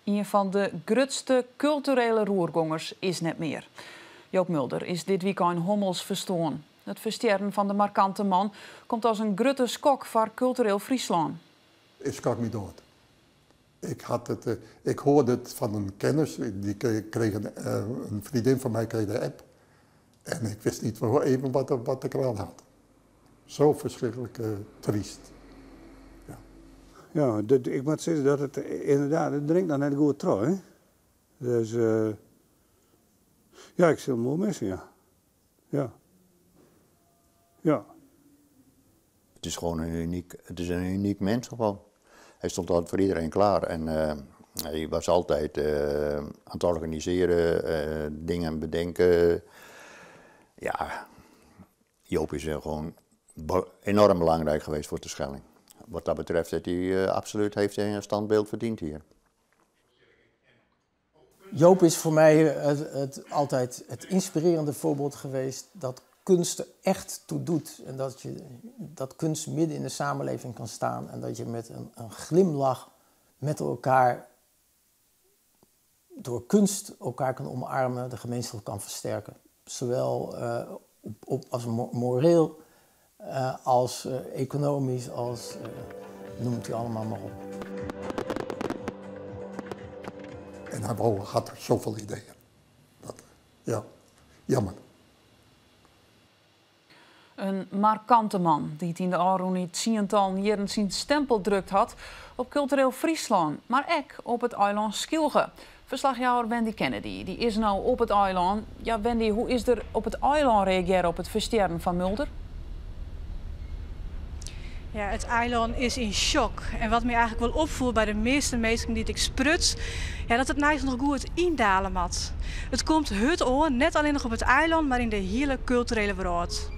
Ien fan de grutste kulturele roergongers is net mear. Joop Mulder is dit wykein hommels ferstoarn. It ferstjerren fan de markante man komt as in grutte skok foar kultureel Fryslân. Ik skrok my dood. Ik, had het, ik hoorde het van een kennis, die kreeg een vriendin van mij kreeg de app. En ik wist niet even wat ik eraan had. Zo verschrikkelijk triest. Ja, ja ik moet zeggen dat het inderdaad, het dringt noch net goed troch. Hè? Dus ja, ik sil him wol misse, ja. Ja. Ja. Het is gewoon een uniek, het is een uniek mens gewoon. Hij stond altijd voor iedereen klaar en hij was altijd aan het organiseren, dingen bedenken. Ja, Joop is gewoon enorm belangrijk geweest voor Terschelling. Wat dat betreft heeft hij absoluut heeft hij een standbeeld verdiend hier. Joop is voor mij altijd het inspirerende voorbeeld geweest dat kunst er echt toe doet. En dat kunst midden in de samenleving kan staan. En dat je met een glimlach met elkaar door kunst elkaar kan omarmen, de gemeenschap kan versterken. Zowel als moreel, als economisch, als noemt u allemaal maar op. En hij had zoveel ideeën. Dat, ja, jammer. In markante man dy't yn de ôfrûne tsientallen jierren syn stempel drukt hat op kultureel Fryslân, mar ek op it eilân Skylge. Ferslachjouwer Wendy Kennedy dy is no op it eilân. Ja, Wendy, hoe is der op it eilân reagearre op it ferstjerren fan Mulder? Ja, it eilân is yn shock. En wat my eigentlik wol opfoel by de measte minsken dy't ik spruts, ja, dat it nijs noch goed yndale moat. It komt hurd oan, net allinnich op it eilân, mar yn de hiele kulturele wrâld.